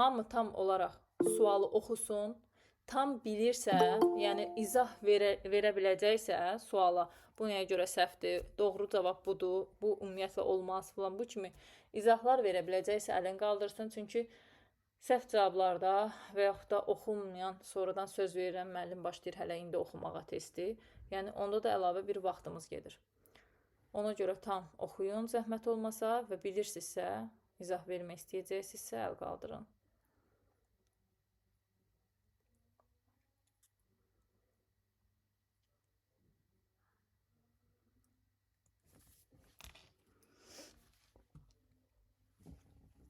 Hamı tam olaraq sualı oxusun. Tam bilirsə, yəni izah verə biləcəksə suala, bu nəyə görə səhvdir, doğru cavab budur, bu ümumiyyətlə olmaz filan, bu kimi izahlar verə biləcəksə əlini qaldırsın. Çünki səhv cavablarda və yaxud da oxunmayan, sonradan söz verirəm, müəllim başlayır hələ indi oxumağa testi. Yəni onda da əlavə bir vaxtımız gedir. Ona görə tam oxuyun, zəhmət olmasa və bilirsinizsə, izah vermək istəyəcəksinizsə əl qaldırın.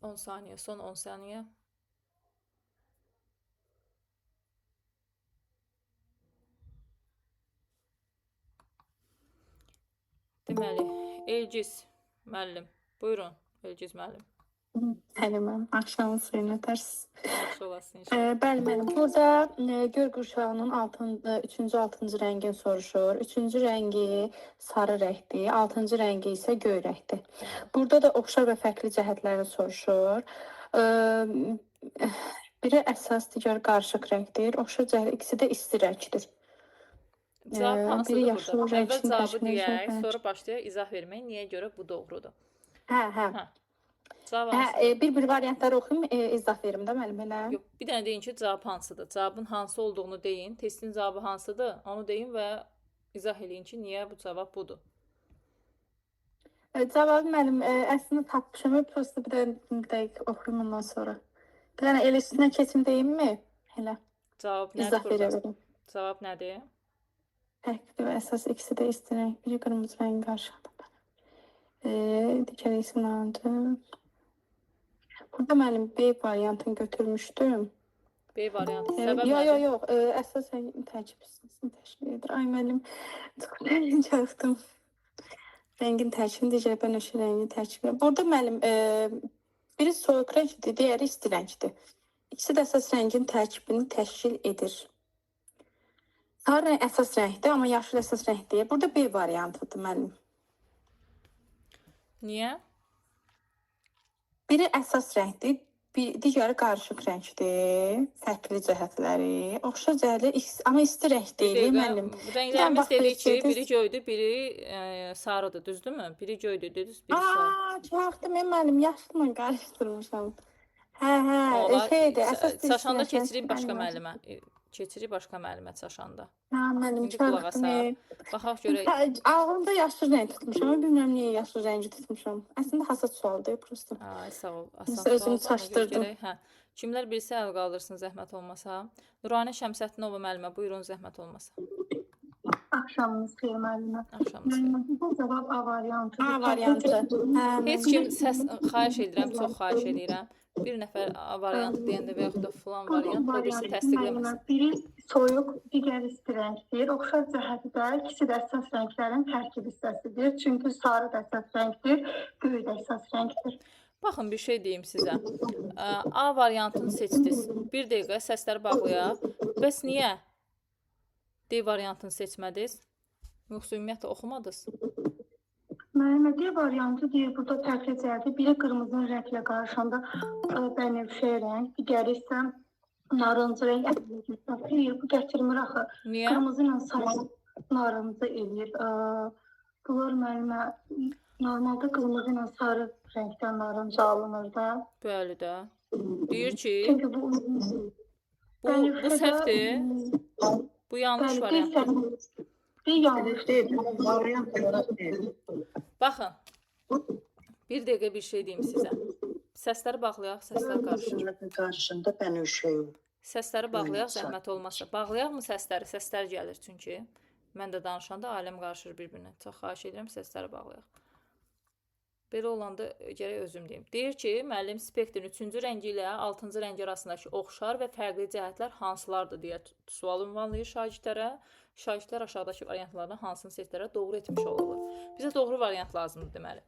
10 saniyə, son 10 saniyə. Deməli, Elgiz müəllim, buyurun Elgiz müəllim. Bəli, müəllim. Axşamınız xeyir, nətərsiz? Yaxşı olasın inşallah. Bəli, müəllim. Burada göy qurşağının üçüncü, altıncı rəngini soruşur. Üçüncü rəngi sarı rəngdir, altıncı rəngi isə göy rəngdir. Burada da oxşar və fərqli cəhətləri soruşur. Biri əsas, digəri qarışıq rəngdir. Oxşar cəhət ikisi də isti rəngdir. Cavab hansıdır Biri burada? yaşıl Əvvəl rəngini cavabı təşkil edir. deyək, sonra başlayaq izah verməyə. Niyə görə bu doğrudur? Hə, hə. Hə. Cavab Hə, hansıdır? bir-bir variantları oxuyum, izah verim də müəllim elə. Yox, bir dənə deyin ki, cavab hansıdır? Cavabın hansı olduğunu deyin, testin cavabı hansıdır? Onu deyin və izah eləyin ki, niyə bu cavab budur? Cavabı müəllim, əslində tapmışam, prosta bir dənə dəqiq oxuyum ondan sonra. Bir dənə elə üstünə keçim deyimmi? Elə Cavab nədir izah burada? verə bilərəm. Cavab nədir? Fərqli və əsas ikisi də isti rəng. Biri qırmızı rəng qarışıqdır. Digəri isə narıncı. Burada müəllim B variantını götürmüşdüm. B variantı. Səbəb Yox, yox, nədir? yox. Əsas rəngin tərkib hissəsini təşkil edir. Ay müəllim, çox çaxdım. Rəngin tərkibini deyəcək, bənövşə rəngini tərkib edir. Burada müəllim, biri soyuq rəngdir, digəri isti rəngdir. İkisi də əsas rəngin tərkibini təşkil edir. Sarı rəng əsas rəngdir, amma yaşıl əsas rəng deyil. Burada B variantıdır müəllim. Niyə? Biri əsas rəngdir, digəri qarışıq rəngdir. Fərqli cəhətləri. Oxşar cəhətləri, amma isti rəng Bir deyil, dəqiqə, müəllim. Bir dənə rənglərimiz bax dedik ki, verseydiniz. biri göydür, biri sarıdır, düzdürmü? Biri göydür, dediniz, biri sarı. Aa, çoxdur mən müəllim, yaşılla qarışdırmışam. Hə, hə, Olar. şeydir, əsas Çaşanda deyil, keçirik başqa müəllim. müəllimə. Keçirik başqa müəllimə çaşanda. Hə, müəllim, İndi qulaq çoxdur. asaq. Baxaq görək. Hə, ağlımda yaşıl rəng tutmuşam, amma bilmirəm niyə yaşıl rəngi tutmuşam. Əslində hassas sualdır, prosta. Ay, sağ ol. Asan Nəsə özümü sualdır, ona görə çaşdırdım. gərək. Hə. Kimlər bilsə əl qaldırsın, zəhmət olmasa. Nuranə Şəmsəddinova müəllimə, buyurun, zəhmət olmasa. Axşamınız xeyir müəllimə. Axşamınız xeyir. Müəllimə, bu cavab A variantıdır. A variantı. Hə, Heç kim səs xahiş edirəm, çox xahiş edirəm. Bir nəfər A variantı deyəndə və yaxud da filan variant, o birisi təsdiqləməsin. Biri soyuq, digəri isti rəngdir. Oxşar cəhəti də ikisi də əsas rənglərin tərkib hissəsidir. Çünki sarı da əsas rəngdir, göy də əsas rəngdir. Baxın, bir şey deyim sizə. A variantını seçdiniz. Bir dəqiqə səsləri bağlayaq. Bəs niyə D variantını seçmədiniz? Yoxsa ümumiyyətlə oxumadınız? Müəllimə, D variantı deyir, burada fərqli cəhəti. Biri qırmızı rənglə qarışanda bənövşə rəng, digəri isə narıncı rəng. Xeyr, bu gətirmir axı. Niyə? Qırmızı ilə sarı narıncı eləyir. Bunlar müəllimə, normalda qırmızı ilə sarı rəngdən narıncı alınır da. Bəli də. Deyir ki, Çünki bu bu səhvdir. Bu yanlış Bəli, variantdır. Bir yanlış. Deyil, variant olaraq deyil. Baxın. Bir dəqiqə bir şey deyim sizə. Səsləri bağlayaq, səslər qarışır. Qarşında bənövşə yox. Səsləri bağlayaq, Sarı. zəhmət olmasa. Bağlayaqmı səsləri? Səslər gəlir çünki. Mən də danışanda aləm qarışır bir-birinə. Çox xahiş edirəm, səsləri bağlayaq. Belə olanda gərək özüm deyim. Deyir ki, müəllim spektrin 3-cü rəngi ilə 6-cı rəngi arasındakı oxşar və fərqli cəhətlər hansılardır deyə sual ünvanlayır şagirdlərə. Şagirdlər aşağıdakı variantlardan hansını seçlərə doğru etmiş olurlar. Bizə doğru variant lazımdır deməli.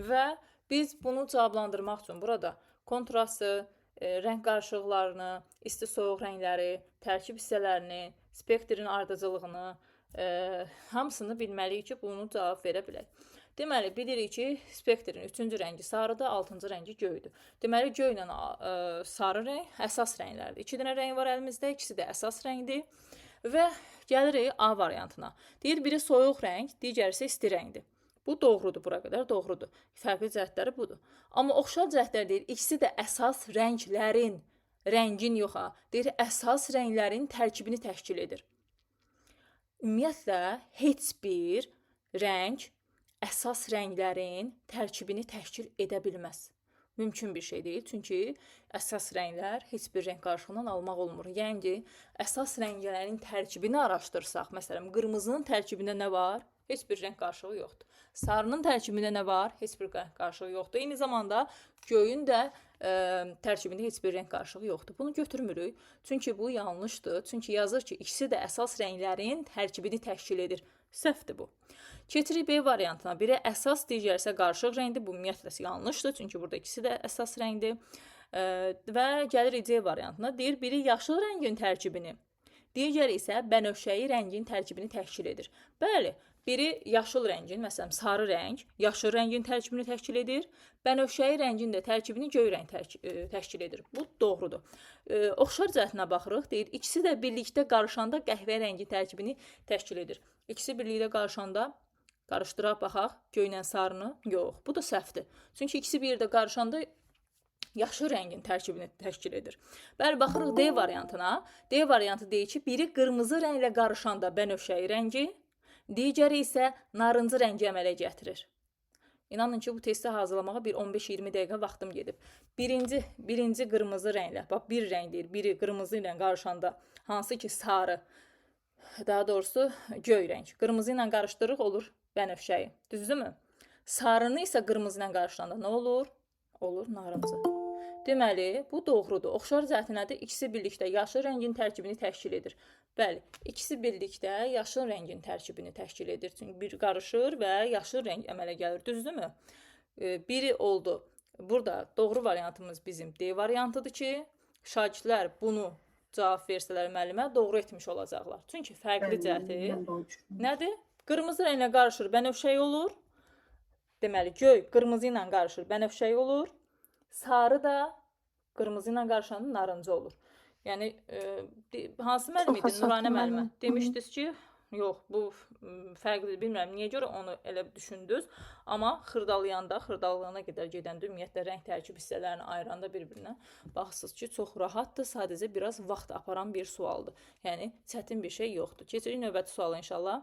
Və biz bunu cavablandırmaq üçün burada kontrastı, rəng qarışıqlarını, isti-soyuq rəngləri, tərkib hissələrini, spektrin ardıcıllığını, hamısını bilməliyik ki, bunu cavab verə bilək. Deməli, bilirik ki, spektrin üçüncü rəngi sarıdır, altıncı rəngi göydür. Deməli, göylə sarı rəng əsas rənglərdir. İki dənə rəng var əlimizdə, ikisi də əsas rəngdir. Və gəlirik A variantına. Deyir, biri soyuq rəng, digəri isə isti rəngdir. Bu doğrudur, bura qədər doğrudur. Fərqli cəhətləri budur. Amma oxşar cəhətlər deyir, ikisi də əsas rənglərin, rəngin yox ha, deyir, əsas rənglərin tərkibini təşkil edir. Ümumiyyətlə, heç bir rəng əsas rənglərin tərkibini təşkil edə bilməz. Mümkün bir şey deyil, çünki əsas rənglər heç bir rəng qarışığından almaq olmur. Yəni ki, əsas rənglərin tərkibini araşdırsaq, məsələn, qırmızının tərkibində nə var? Heç bir rəng qarışığı yoxdur. Sarının tərkibində nə var? Heç bir rəng qarışığı yoxdur. Eyni zamanda göyün də tərkibində heç bir rəng qarışığı yoxdur. Bunu götürmürük. Çünki bu yanlışdır. Çünki yazır ki, ikisi də əsas rənglərin tərkibini təşkil edir. Səhvdir bu. Keçirik B variantına. Biri əsas, digəri isə qarışıq rəngdir. Bu ümumiyyətlə yanlışdır. Çünki burada ikisi də əsas rəngdir. Və gəlirik C variantına. Deyir, biri yaşıl rəngin tərkibini, digəri isə bənövşəyi rəngin tərkibini təşkil edir. Bəli, biri yaşıl rəngin, məsələn, sarı rəng, yaşıl rəngin tərkibini təşkil edir. Bənövşəyi rəngin də tərkibini göy rəng təşkil edir. Bu doğrudur. Oxşar cəhətinə baxırıq. Deyir, ikisi də birlikdə qarışanda qəhvə rəngi tərkibini təşkil edir. İkisi birlikdə qarışanda qarışdıraq baxaq göylə sarını. Yox, bu da səhvdir. Çünki ikisi bir yerdə qarışanda yaşıl rəngin tərkibini təşkil edir. Bəli, baxırıq D variantına. D variantı deyir ki, biri qırmızı rənglə qarışanda bənövşəyi rəngi, digəri isə narıncı rəngi əmələ gətirir. İnanın ki, bu testi hazırlamağa bir 15-20 dəqiqə vaxtım gedib. Birinci qırmızı rənglə, bax bir rəng deyir, biri qırmızı ilə qarışanda hansı ki sarı, daha doğrusu göy rəng. Qırmızı ilə qarışdırırıq, olur bənövşəyi. Düzdürmü? Sarını isə qırmızı ilə qarışdıranda nə olur? Olur narıncı. Deməli, bu doğrudur. Oxşar cəhəti nədir? İkisi birlikdə yaşıl rəngin tərkibini təşkil edir. Bəli, ikisi birlikdə yaşıl rəngin tərkibini təşkil edir. Çünki bir qarışır və yaşıl rəng əmələ gəlir. Düzdürmü? Biri oldu. Burada doğru variantımız bizim D variantıdır ki, şagirdlər bunu cavab versələr müəllimə doğru etmiş olacaqlar. Çünki fərqli cəhəti nədir? Qırmızı rənglə qarışır, bənövşəyi olur. Deməli, göy qırmızı ilə qarışır, bənövşəyi olur. Sarı da qırmızı ilə qarışanda narıncı olur. Yəni hansı müəllim idi? Nuranə müəllimə. Demişdiniz ki, yox, bu fərqlidir. Bilmirəm niyə görə onu elə düşündünüz. Amma xırdalayanda, xırdalayana qədər gedəndə ümumiyyətlə rəng tərkib hissələrini ayıranda bir-birinə baxırsınız ki, çox rahatdır. Sadəcə biraz vaxt aparan bir sualdır. Yəni çətin bir şey yoxdur. Keçirik növbəti suala inşallah.